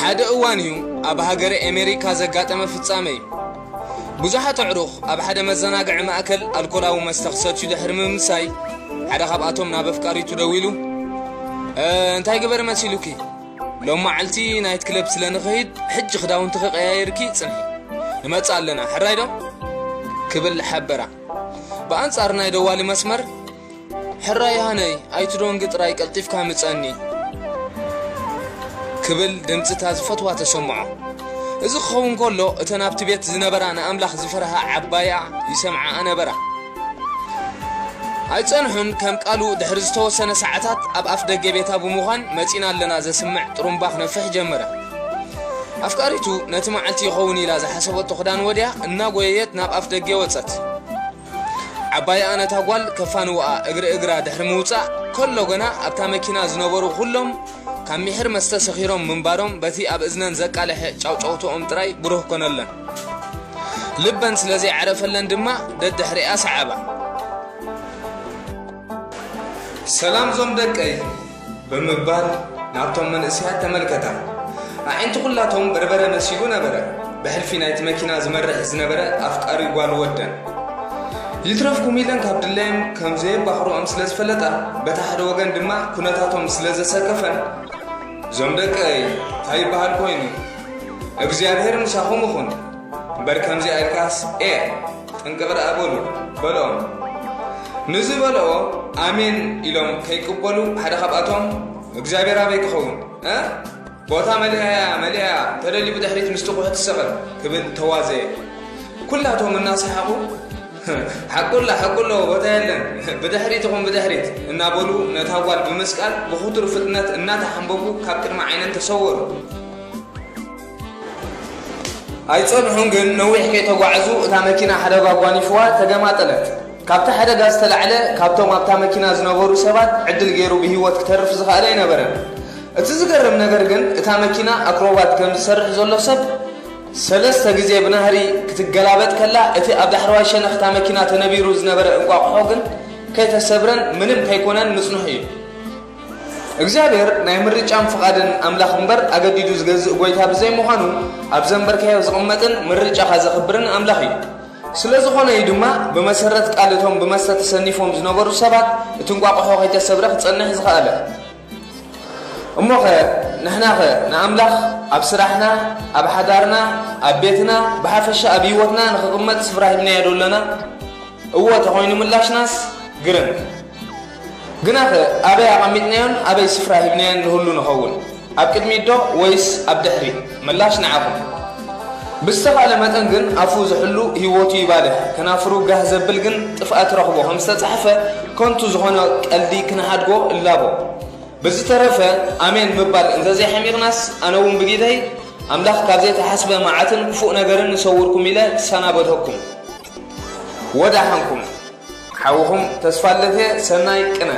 ሓደ እዋን እዩ ኣብ ሃገረ ኣሜሪካ ዘጋጠመ ፍጻመ እዩ። ብዙሓት ኣዕሩኽ ኣብ ሓደ መዘናግዒ ማእከል ኣልኮላዊ መስተ ክሰትዩ ድሕሪ ምምሳይ፣ ሓደ ካብኣቶም ናብ ኣፍቃሪቱ ደዊሉ፣ "እ፣ እንታይ ግበሪ መሲሉኪ? ሎም መዓልቲ ናይት ክለብ ስለ ንኽሂድ፣ ሕጂ ክዳውንትኺ ቀያይርኪ ጽንሒ። ንመጽእ ኣለና፣ ሕራይ ዶ?" ክብል ሓበራ። ብኣንጻር ናይ ደዋሊ መስመር፣ "ሕራይ ሃነይ፣ ኣይትደንጊ ጥራይ ቀልጢፍካ ምጸኒ" ክብል ድምጺ እታ ዝፈትዋ ተሰምዖ። እዚ ክኸውን ከሎ፣ እተን ኣብቲ ቤት ዝነበራ ንኣምላኽ ዝፈርሃ ዓባያ ይሰምዓኣ ነበራ። ኣይጸንሑን፣ ከም ቃሉ ድሕሪ ዝተወሰነ ሰዓታት ኣብ ኣፍ ደገ ቤታ ብምዃን፣ "መጺና ኣለና" ዘስምዕ ጥሩምባ ክነፍሕ ጀመረ። ኣፍቃሪቱ ነቲ መዓልቲ ይኸውን ኢላ ዝሓሰበቶ ክዳን ወድያ እናጎየየት ናብ ኣፍ ደገ ወጸት። ዓባይኣ ነታ ጓል ከፋንውኣ እግሪ እግራ ድሕሪ ምውጻእ ከሎ፣ ገና ኣብታ መኪና ዝነበሩ ኩሎም ካብ ሚሕር መስተ ሰኺሮም ምንባሮም በቲ ኣብ እዝነን ዘቃለሐ ጫውጫውቶኦም ጥራይ ብሩህ ኮነለን። ልበን ስለ ዘይዓረፈለን ድማ ደድሕሪኣ ሰዓባ። "ሰላም ዞም ደቀይ" ብምባል ናብቶም መንእሰያት ተመልከታ። ኣዒንቲ ኩላቶም በርበረ መሲሉ ነበረ። ብሕልፊ ናይቲ መኪና ዝመርሕ ዝነበረ ኣፍቃሪ ጓል ወደን። ይትረፍኩም ኢለን ካብ ድለየን ከም ዘየባኽሮኦም ስለ ዝፈለጣ፣ በታ ሓደ ወገን ድማ ኩነታቶም ስለ ዘሰከፈን፣ "ዞም ደቀይ፣ እንታይ ይበሃል ኮይኑ? እግዚኣብሔር ምሳኹም ይኹን። እምበር ከምዚኣ ኢልካስ፣ ኤ፣ ጥንቅቕ ደኣ በሉ" በልኦም። ንዝበልኦ ኣሜን ኢሎም ከይቅበሉ፣ ሓደ ካብኣቶም፣ "እግዚኣብሔር ኣበይ ክኸውን? እ? ቦታ መሊኣ እያ፣ መሊኣ እያ፣ እንተደልዩ ብድሕሪት ምስቲ ኩሑ ትሰቐል" ክብል ተዋዘየ። ኩላቶም እናሰሓቑ፣ "ሓቁላ፣ ሓቁሎ፣ ቦታ የለን፣ ብድሕሪት ኢኹም፣ ብድሕሪት" እናበሉ ነታ ጓል ብምስቃል ብኽቱር ፍጥነት እናተሓንበቡ ካብ ቅድሚ ዓይነን ተሰወሩ። ኣይጸንሑን ግን፣ ነዊሕ ከይተጓዕዙ እታ መኪና ሓደጋ ኣጓኒፍዋ ተገማጠለት። ካብቲ ሓደጋ ዝተላዕለ፣ ካብቶም ኣብታ መኪና ዝነበሩ ሰባት ዕድል ገይሩ ብህይወት ክተርፍ ዝኸኣለ ኣይነበረን። እቲ ዝገርም ነገር ግን፣ እታ መኪና ኣክሮባት ከም ዝሰርሕ ዘሎ ሰብ ሰለስተ ግዜ ብናህሪ ክትገላበጥ ከላ፣ እቲ ኣብ ዳሕረዋይ ሸነኽ እታ መኪና ተነቢሩ ዝነበረ እንቋቑሖ ግን ከይተሰብረን ምንም ከይኮነን ምጽንሑ እዩ። እግዚኣብሔር ናይ ምርጫን ፍቓድን ኣምላኽ እምበር፣ ኣገዲዱ ዝገዝእ ጎይታ ብዘይምዃኑ፣ ኣብ ዘንበርካዮ ዝቕመጥን ምርጫኻ ዘኽብርን ኣምላኽ እዩ። ስለ ዝኾነ እዩ ድማ፣ ብመሰረት ቃል እቶም ብመስተ ተሰኒፎም ዝነበሩ ሰባት፣ እቲ እንቋቑሖ ከይተሰብረ ክጸንሕ ዝኸኣለ። እሞኸ ንሕናኸ ንኣምላኽ ኣብ ስራሕና፣ ኣብ ሓዳርና፣ ኣብ ቤትና፣ ብሓፈሻ ኣብ ህይወትና ንኽቕመጥ ስፍራ ሂብናዮ ዶ ኣለና? እወ ተኾይኑ ምላሽናስ ግርም። ግናኸ ኣበይ ኣቐሚጥናዮን ኣበይ ስፍራ ሂብናዮን ንህሉ ንኸውን? ኣብ ቅድሚት ዶ ወይስ ኣብ ድሕሪት? ምላሽ ንዓኹም። ብዝተኻእለ መጠን ግን ኣፉ ዝሕሉ ህይወቱ ይባልሕ፣ ከናፍሩ ጋህ ዘብል ግን ጥፍኣት ረኽቦ ከም ዝተጻሕፈ ከንቱ ዝኾነ ቀልዲ ክንሓድጎ እላቦ። ብዝተረፈ ኣሜን ምባል እንተዘይሓሚቕናስ ኣነ እውን ብጊደይ ኣምላኽ ካብ ዘይተሓስበ መዓትን ክፉእ ነገርን ይሰውርኩም ኢለ ክሰናበተኩም። ወዳሓንኩም። ሓውኹም ተስፋለት እየ። ሰናይ ቅነ።